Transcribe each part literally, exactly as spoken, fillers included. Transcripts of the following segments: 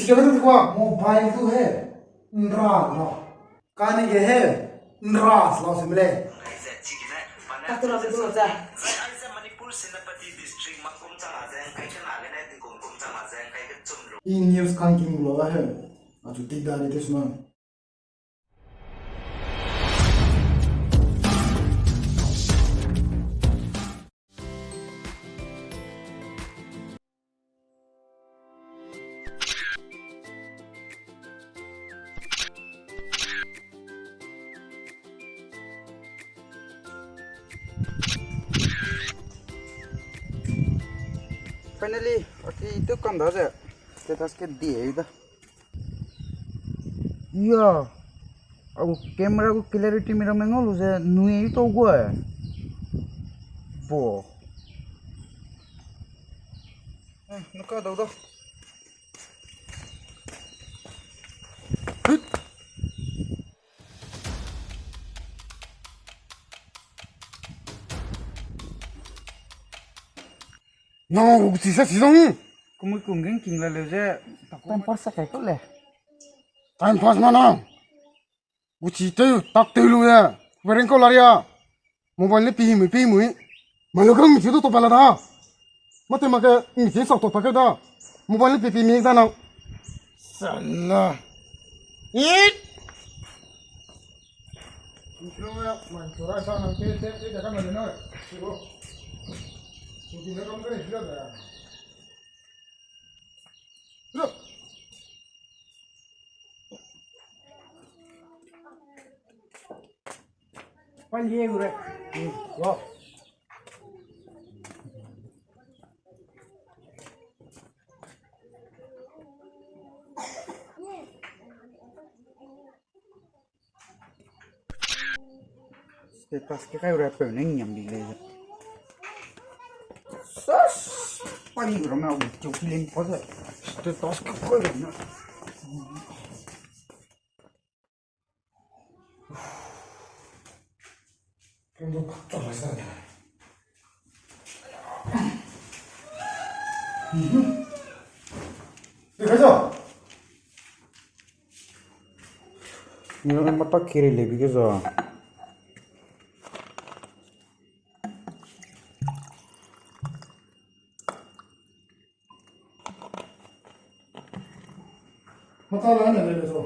Kebe tu kwa mobile tu he. Nra lo. Kane ge he. Nra lo se mele. Katu lo se tu lo se. I news kan king lo he. Achu tik da ni te sma. Finally, aki tu kam da ze status ke die da. Ya, au camera gu clarity mi ramme ngau lu ze nui to gu e. Bo. Eh, nuka dau dau. Hüt. Nang gu chi sa chi zong. Kumui kum geng king la leu ze. Time pass sa kai kau le. Time pass ma nang. Gu chi teu tak teu lu ye. Bereng kau laria. Mobile ne pi mui pi mui. Mai lo kang mi chi du to pa la da. Mate ma ke mi chi sok to pa ke da. Mobile ne pi pi mi da nang. Sala. It. Pan ye gure. Wow. Status ke kai ura peu ne ngiam bi lei. Sus! Pali ura me au chau ki leng pa se. Status ke kai ura me. Mata kiri lebi ke za. Mata la ne le so.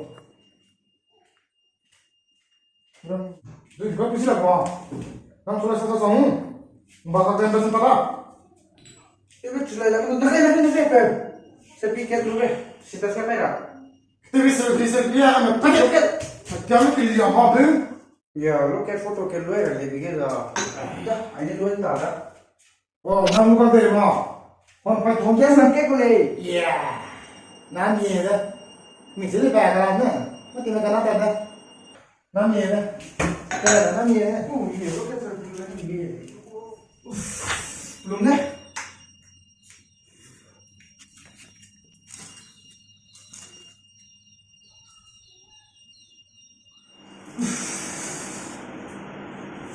Dui ka pisi la kwa. Nang sulai sa sa sa hung. Ba ka kan da sa ta la. Ibe chulai la ko na kai na kai na kai pe. Selfie ke lu be. Sita sa kai ra. Te bi selfie selfie ya me pa ke. Ka me ke li ya ba be. Ya, lo ke photo ke lu ra le bi ke da. Da, ai ne lu da da. Oh, nang lu ka de ma. Hon pa thong ke sang ke ko le. Ya. Na ni de. Mi se le ba ka na. Ma ti na ka na ta da. Na mi de. Ka na mi de. Oh, ye lo ke sa du na mi de. Lum ne.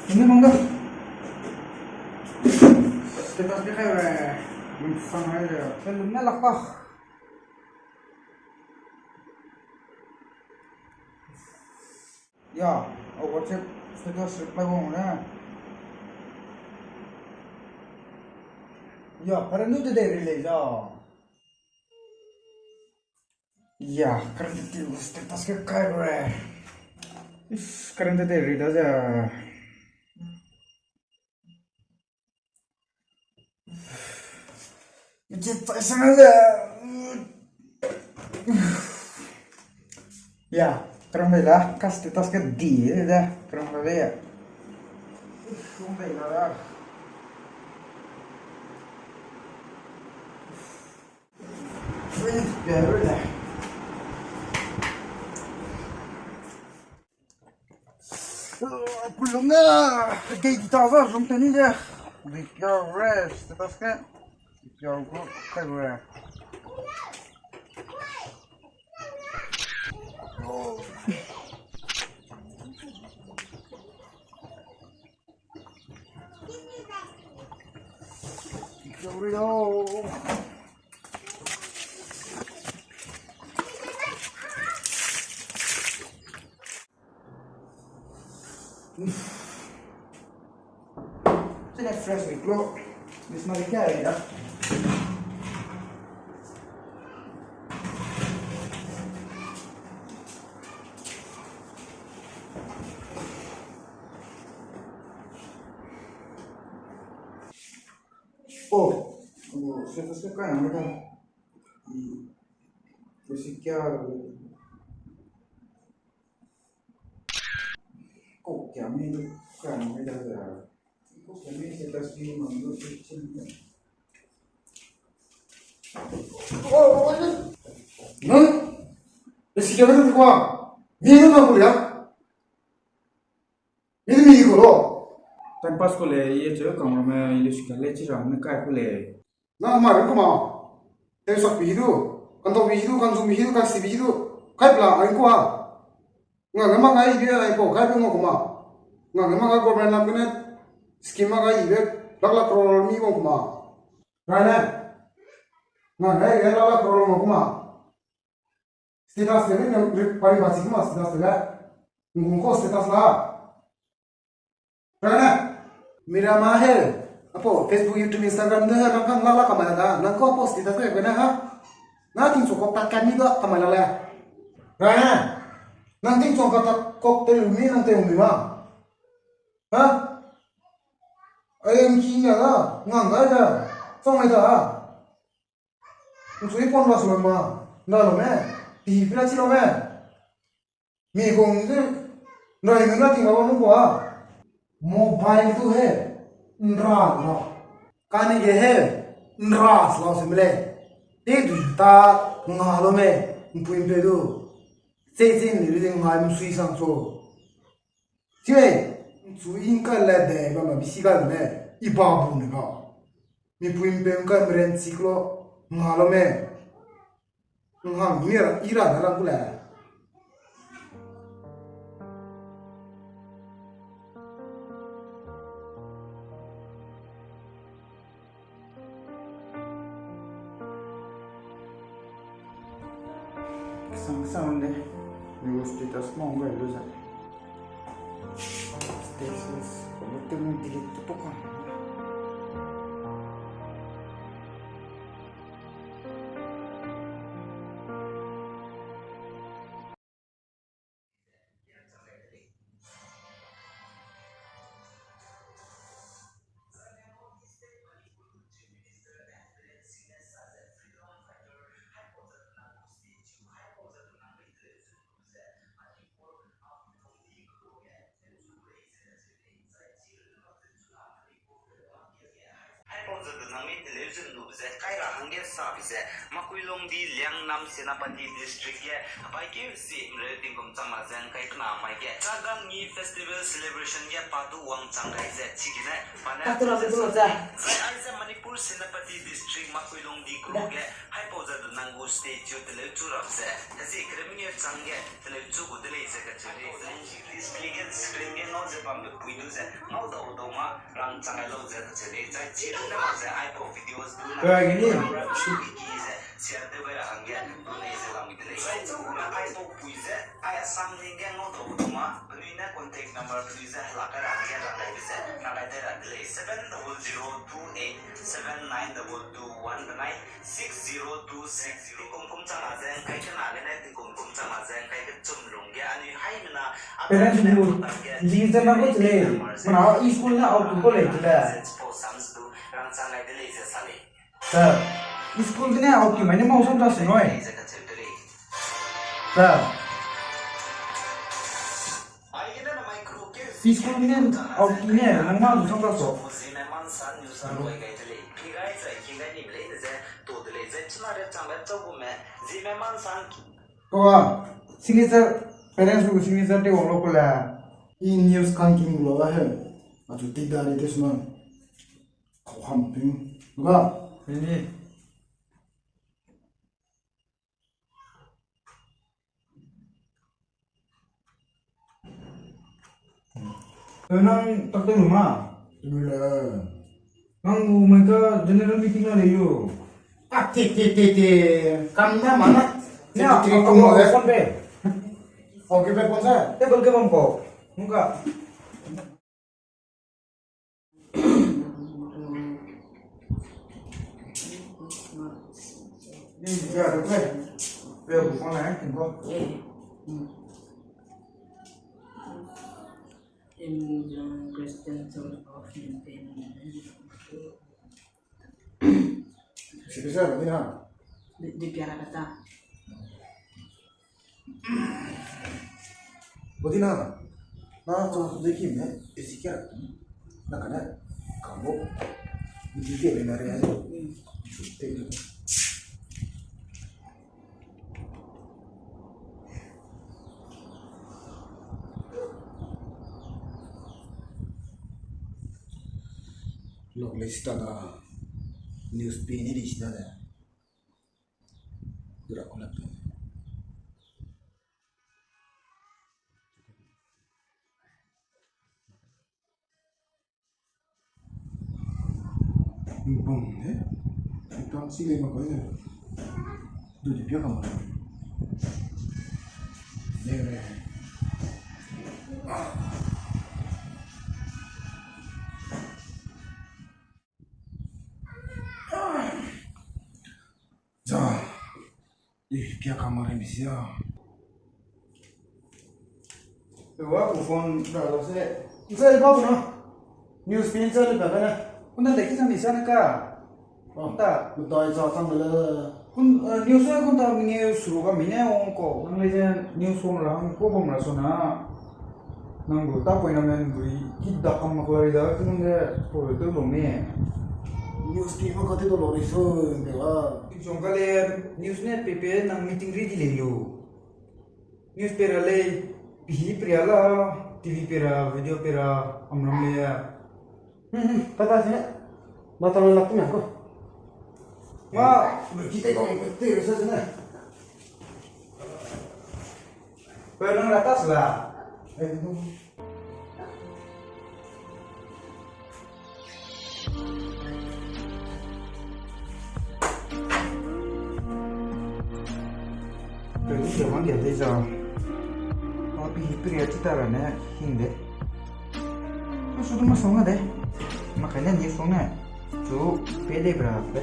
Ini mangga. Status ni kai re. Lum sang hai re. Lum ne lak pa. Ya, a WhatsApp status reply wang ne. Ya, karen nu de de relay za. Ya, karen te status ke kai re. Is, karen te de re da za. Michi chai sang le. Ya, kram le la, ka status ke di de, kram le ya. Kram le la. Ui, ya, ui, ya. Kulung na, gei di ta za, lung teni de. Di ya rest, status ke. Di ya go, kai re. Sorry, no. Sine fresh ni klo. Misma di kya ya. Oh, oh, status ke kai nang da. Hmm. Kasi kya? Kau kia mi du kai nang da ya. Kau kia mi status ni mang du. Oh, oh, oh. Hmm? Kasi kya mi du kwa? Mi du na ku ya. Ini mi ko lo. Time pass ko le, ye che kang me, ile sika le chi rang ne kai ko le. Na ma rang ko ma. Te sak pi du. Kan to pi du, kan zu pi du, kan si pi du. Kai pla ai ko a. Nga nga ma ngai bi ai ko, kai pe ngo ko ma. Nga nga ma ngai government lam kene scheme ma ngai ibe lak lak crore mi ngo ko ma. Rai ne. Nga ngai ibe lak lak crore ngo ko ma. Status te ne pari ba chi kuma status te le. Ngung ko status la. Rana. Mira ma he. Apo Facebook, YouTube, Instagram de he nang kan la la kamai la da. Nang ko apo status ko he na ha. Na ting so ko ta kan ni da kamai la le. Rana. Nang ting so ko ta kok te lu mi nang te lu mi ma. Ha? Ai em ki na da. Ngang ga da. Song mai da ha. Nsui pon ba sua ma, nda lo me, ti pila chi lo me. Mi kung de, nda i nda ting ba mo ko a. Mobile tu he, nra lo. Kani ge he, nra lo se me le. Te du ta nga lo me, mpui mpe du. Se se ni le nga nsui sang so. Chie, nchu i ngkai le de ba ma bisi ga ne, i ba bu ne ga. Mipui mpe ngkai meren chi klo, nga lo me. Ngang ni ra, i ra na lang ku le. Sang sang de, mi gu status ma ngai lu za. Status, ko lu te mu delete tu ka. Haipau ze benang mi teleu ze nube ze kai ra hangge sabe ze, Makuilongdi Liangnam Senapati District ge, abai keu si mreu tingkum chang la ze ngkai kena mai ge, Chagang Ngee Festival Celebration ge pa du wangchang gai ze, chigene, pa ne, zai aize Manipur Senapati District Makuilongdi kuru ge, haipau ze benang gu statue teleu chu rap ze, hezi kerem nge chang ge, teleu chu gu de lei ze kacheu lei ze. Display ge screen ge ngau ze bambe pui du ze, ngau dau dau ma, rang chang ai lau ze kacheu lei. Zai chi rang ne ma ze aipau videos du na, rang rang shu ki ki ze, share tew gai ra hangge, du lei ze lam mi de lei. Zai chu gu na aipau pui ze, ai Assam link ge ngau dau dau ma, penui ne contact number penui ze, hela kai ra hangge, rang gai de ze, rang gai de ra de lei. Seven double zero two eight seven nine double two one nine. Six zero two six zero. Tingkum kum chang la ze ngkai kena gene tingkum kum chang la ze ngkai kechum lung ge anui haimena. Parents lu, link ze na gu chile. Mana i school ne out ki ko lei chile. Sams du rang chang gai de lei ze sa lei. Sir, i school ne out ki mai ne mau sam ta se noi. Ze kacheu de lei. Sir. Ai gene na mai kru ke. I school ne out ki ne nang ma du sam ta so. Zeme mansa news a loi gai de lei. Pi gai zai ki gai ni lei de ze. To de lei ze chuna re chang le chau gu me, zime man sang. Koa, signature, parents lu signature te wang lo ko le. I news kan king lo la he. Achu tik da ri te sma. Khau ham ping. Ga. Ni. Eh, nang tak te lu ma? Lu le. Nang u mai ka general meeting la le yo. Ah, te, te, te, te. Kam na ma na. Ne, te, te, a, te, a, te, phone pe. Okay, pe phone sa. Table ke bam ko. Nung ka. Christian Church of Maintain. Sibisa, Budina. Di, di piara kata. Budina, na chong de kim ne, esi kia. Na kane, kambo. Di ke le na re. Hmm. Te. Lok le sita na news pi ni di sita de. Dura kuna tu. Bum, eh? Ita si le ma ko, eh? Du di pia kam. Le, le. Za. Ih, kia kamera mi sia. Wa ku phone da lo se. Nse ba na. News pin sa le ba na. Kuna de ki sa mi sa na ka. Oh, ta. Mutai sa sang le. Kun, eh, news sa kun ta mi nge suru ka mi ne ong ko. Nang le je news ong ra hang ko bam ra so na. Nang gu ta point na men bui ki da kam mak la ri da, ki nang de, po le tew lo me. News ki ma ka tew lo ri so, nde la. Ki chong ka le, news ne pe pe nang meeting ri di le lu. News pe ra le, pi hi pe ra la, T V pe ra, video pe ra, am ram le. Hmm, hmm, ta ta sine. Ma ta la tu me ko. Ma, ki te ko, te ri sa sine. Pe nang ra ta sla. Pe ni ke wang ge de za. Api hi pria ti ta ra ne hing de. Pe su du ma song de. Ma kai ne ni song ne. Chu pe de bra pe.